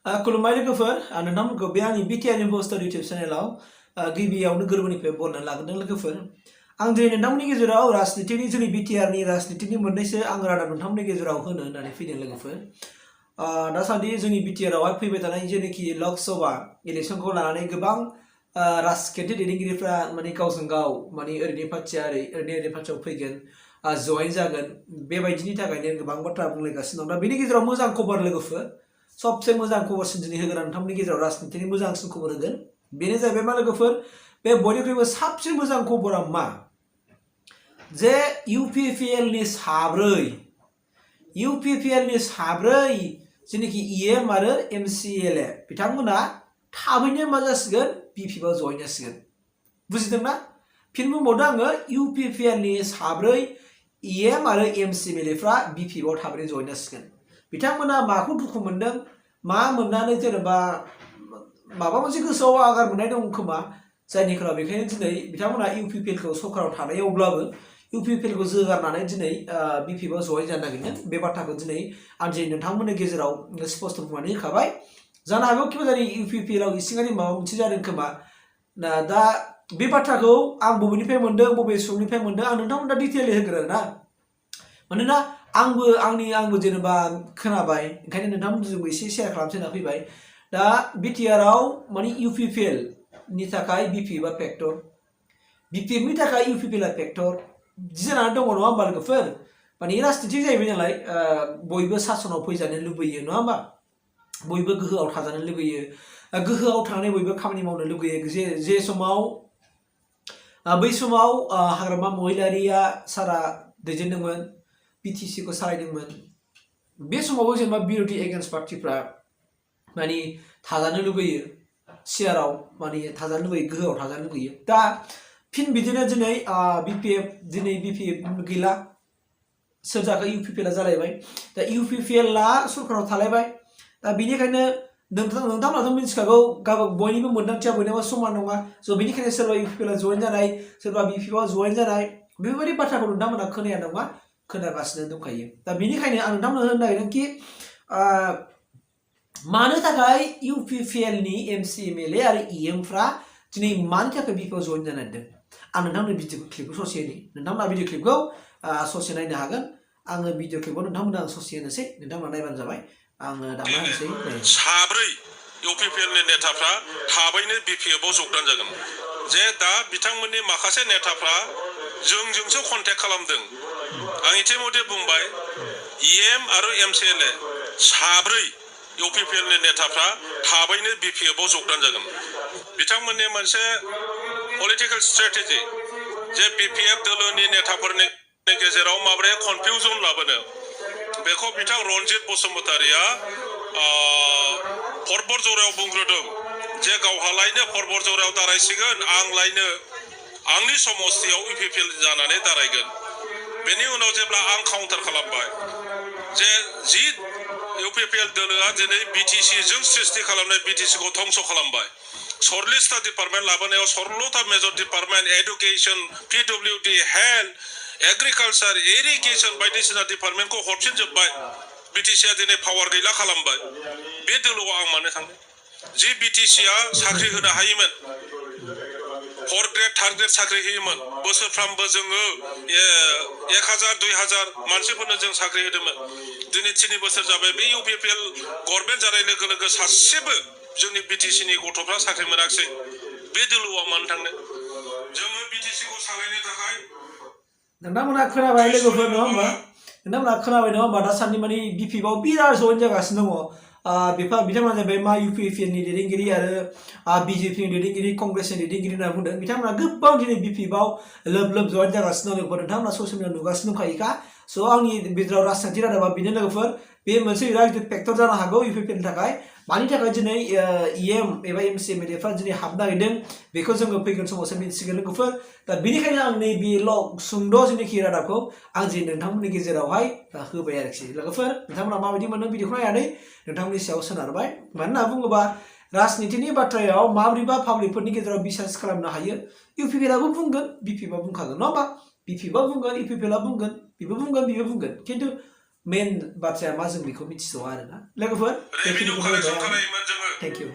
खुलुमबाय लोगोफोर नोंथांमोनखौ बे आंनि बिटिआर इम्पोस्टर इउटिउब चेनेलाव गिबियावनो गोरबोनिफ्राय बरायना लागोरदों लोगोफोर। आं दिनै नोंथांमोननि गेजेराव राजनितिनि जोंनि बिटिआरनि राजनितिनि मोननैसो आं रादाब नोंथांमोननि गेजेराव होनो होननानै फैदों लोगोफोर। दासान्दि जोंनि बिटिआरआवहाय फैबाय थानाय जेनाखि लकसभा इलेक्सनखौ लानानै गोबां राजखान्थि दैदेनगिरिफ्रा माने गावजों गाव माने ओरैनि पार्टिया ओरैनि पार्टियाव फैगोन जइन जागोन बेबायदिनि थाखायनो गोबां बाथ्रा बुंलायगासिनो दं। दा बेनि गेजेराव मोजां खबर लोगोफोर, सबसे मोजां खबरसिन दिनै होगोन आं नोंथांमोननि गेजेराव राजनितिनि मोजांसिन खबर होगोन। बेनो जाहैबाय मा लोगोफोर, बे बयनिख्रुइबो साबसिन मोजां खबरा मा जे इउपिपिएलनि साब्रै जेनाखि इएम आरो MCLA बिथांमोना थाबैनो मा जासिगोन बिपिएफआव जइन जासिगोन। बुजिदोंना? फिन बुंबावदो आङो, इउपिपिएलनि साब्रै इएम आरो MCLAफ्रा बिपिएफआव थाबैनो जइन जासिगोन। बिथांमोना माखौ दुखु मोनदों, मा मोननानै जेनेबा माबा मोनसे गोसोआव आघात मोननाय दं खोमा, जायनि खारनाव बेखायनो दिनै बिथांमोना इउपिपिएलखौ सरकाराव थानायावब्लाबो इउपिपिएलखौ जोगारनानै दिनै बिपिएफआव जइन जानो नागिरदों। बे बाथ्राखौ दिनै आं दिनै नोंथांमोननि गेजेराव स्पष्ट बुंनानै होखाबाय। जानो हागौ कि दिनै इउपिपिएलआव इसिङारि माबा मोनसे जादों खोमा। दा बे बाथ्राखौ आं बबेनिफ्राय मोनदों, बबे सुबुंनिफ्राय मोनदों, आं नोंथांमोननो डिटेइलै होगोन आरोना। मानोना आंबो जेनेबा खोनाबाय, ओंखायनो नोंथांमोनजोंबो एसे शेयार खालामनो होनना फैबाय। दा बिटिआरआव माने इउपिपिएलनि थाखाय बिपिएफआ फेक्टर, बिपिएफनि थाखाय इउपिपिएलआ फेक्टर बिदि जानानै दङ, नङा होमबा लोगोफोर? माने राजनितिक जाहैबाय नालाय, बयबो सासनाव फैजानो लुबैयो, नङा होमबा? बयबो गोहोआव थाजानो लुबैयो, गोहोआव थानानै बयबो खामानि मावनो लुबैयो। जे समाव बै समाव हाग्रामा महिलारिया सारा दैदेनदोंमोन, बिटिसिखौ सालायदोंमोन, बे समावबो जेनेबा बिर'धि एगेन्स्ट पार्टिफ्रा माने थाजानो लुबैयो, सियाराव माने थाजानो लुबैयो, गोहोआव थाजानो लुबैयो। दा फिन बिदिनो दिनै बिपिएफ गैला, सोर जाखो? इउपिपिएलआ जालायबाय। दा इउपिपिएलआ सरकाराव थालायबाय। दा बेनिखायनो नोंथांमोनाथ' मिथिखागौ, बयनिबो मोन्दांथिया बयनाबो समान नङा। स' बेनिखायनो सोरबा इउपिपिएलआ जइन जानाय, सोरबा बिपिएफआव जइन जानाय, बेफोरबायदि बाथ्राखौ नोंथांमोना खोनाया नङा, खोनागासिनो दंखायो। दा बेनिखायनो आं नोंथांमोनो होनो नागिरदों कि मानो थाखाय इउपिपिएलनि MCLA आरो इएमफ्रा दिनै मानि थाखाय बिपिएफआव जइन जानो नागिरदों? आं नोंथांमोननो भिडिअ क्लिपखौ ससे होनि, नोंथांमोना भिडिअ क्लिपखौ ससे नायनो हागोन। आङो भिडिअ क्लिपखौ नोंथांमोननो आं ससे होनोसै, नोंथांमोना नायबानो जाबाय। आङो दाना होनोसै। साब्रै इउपिपिएलनि नेताफ्रा थाबैनो बिपिएफआव जगदान जागोन। जे दा बिथांमोननि माखासे नेताफ्रा जोंजोंसो कन्टेक्ट खालामदों। आं इतिमধ্যে बुंबाय, इएम आरो MCLA साब्रै इउपिपिएलनि नेताफ्रा थाबैनो बिपिएफआव जगदान जागोन। बिथांमोननि मोनसे पलिटिकेल स्ट्रेटेजि जे बिपिएफ दोलोनि नेताफोरनि गेजेराव माबोरै कनफिउजन लाबोनो, बेखौ बिथां रनजित बसुमतारिया परबरजरायाव बुंग्रोदों जे गावहालायनो परबरजरायाव दारायसिगोन, आंलायनो आंनि समस्तियाव इउपिपिएल जानानै दारायगोन। बेनि उनाव जेब्ला आं काउन्टार खालामबाय जे जि इउपिपिएल दोलोआ दिनै बिटिसिजों सृष्टि खालामनाय बिटिसिखौ धंस खालामबाय, 40टा डिपार्टमेन्ट लाबोनायाव 16टा major department, education, PWD, health, agriculture, irrigation बायदिसिना डिपार्टमेन्टखौ हरफिनजोब्बाय। बिटिसिआ दिनै पावार गैला खालामबाय। बे दोलोआव आं मानो थांदों? जि बिटिसिआ साख्रि होनो हायोमोन, 4 ग्रेड 3 ग्रेड साख्रि होयोमोन, बोसोरफ्रामबो जोङो 1000 2000 मानसिफोरनो जों साख्रि होदोंमोन। दिनै 3 बोसोर जाबाय, बे इउपिपिएल गभर्नमेन्ट जानाय लोगो लोगो सासेबो जोंनि बिटिसिनि गथ'फ्रा साख्रि मोनाखिसै। बे दोलोआव मानो थांनो? जोङो बिटिसिखौ सालायनो थाखाय नोंथांमोना खोनाबाय लोगोफोर, नङा होमबा? नोंथांमोना खोनाबाय नङा होमबा? दासान्दि माने बिपिएफआव बिराद जइन जागासिनो दङ। बिथांमोना जाहैबाय मा इउपिपिएलनि दैदेनगिरि आरो बिजेपिनि दैदेनगिरि, कंग्रेसनि दैदेनगिरि होनना बुंदों। बिथांमोना गोबां दिनै बिपिएफआव लोब जइन जागासिनो दं लोगोफोर। नोंथांमोना ससियेल मिडियायाव नुगासिनो दंखायोखा। स' आंनि गेजेराव राजखान्थि रादाबा बेनो लोगोफोर, बे मोनसे बिराद गिदिर फेक्टर जानो हागौ इउपिपिएलनि थाखाय। मानि थाखाय दिनै इएम एबा MCLAफ्रा दिनै हाबनो नागिरदों, बेखौ जोङो फैगोन समावसो मिन्थिगोन लोगोफोर। दा बेनिखायनो आं नैबेल' सुंद' जेनाखि रादाबखौ आं जे नोंथांमोननि गेजेरावहाय होबाय आरोखि लोगोफोर। नोंथांमोना माबायदि मोनदों भिडिअखौ नायनानै नोंथांमोननि सायाव सोनारबाय। मानो होनना बुङोबा राजनितिनि बाथ्रायाव माबोरैबा पाब्लिकफोरनि गेजेराव बिसास खालामनो हायो, इउपिपिएलआबो बुंगोन, बिपिएफआ बुंखागोन, नङा होमबा? बिपिएफआ बुंगोन, इउपिपिएलआ बुंगोन, बेबो बुंगोन, बेबो बुंगोन। खिन्थु मेन बाथ्राया मा जों बेखौ मिथिथ'आ आरोना लोगोफोर रेभिनिउ बेखिनिखौनो कालेक्सन होबाय आं खालायोमोन जोङो थेंक इउ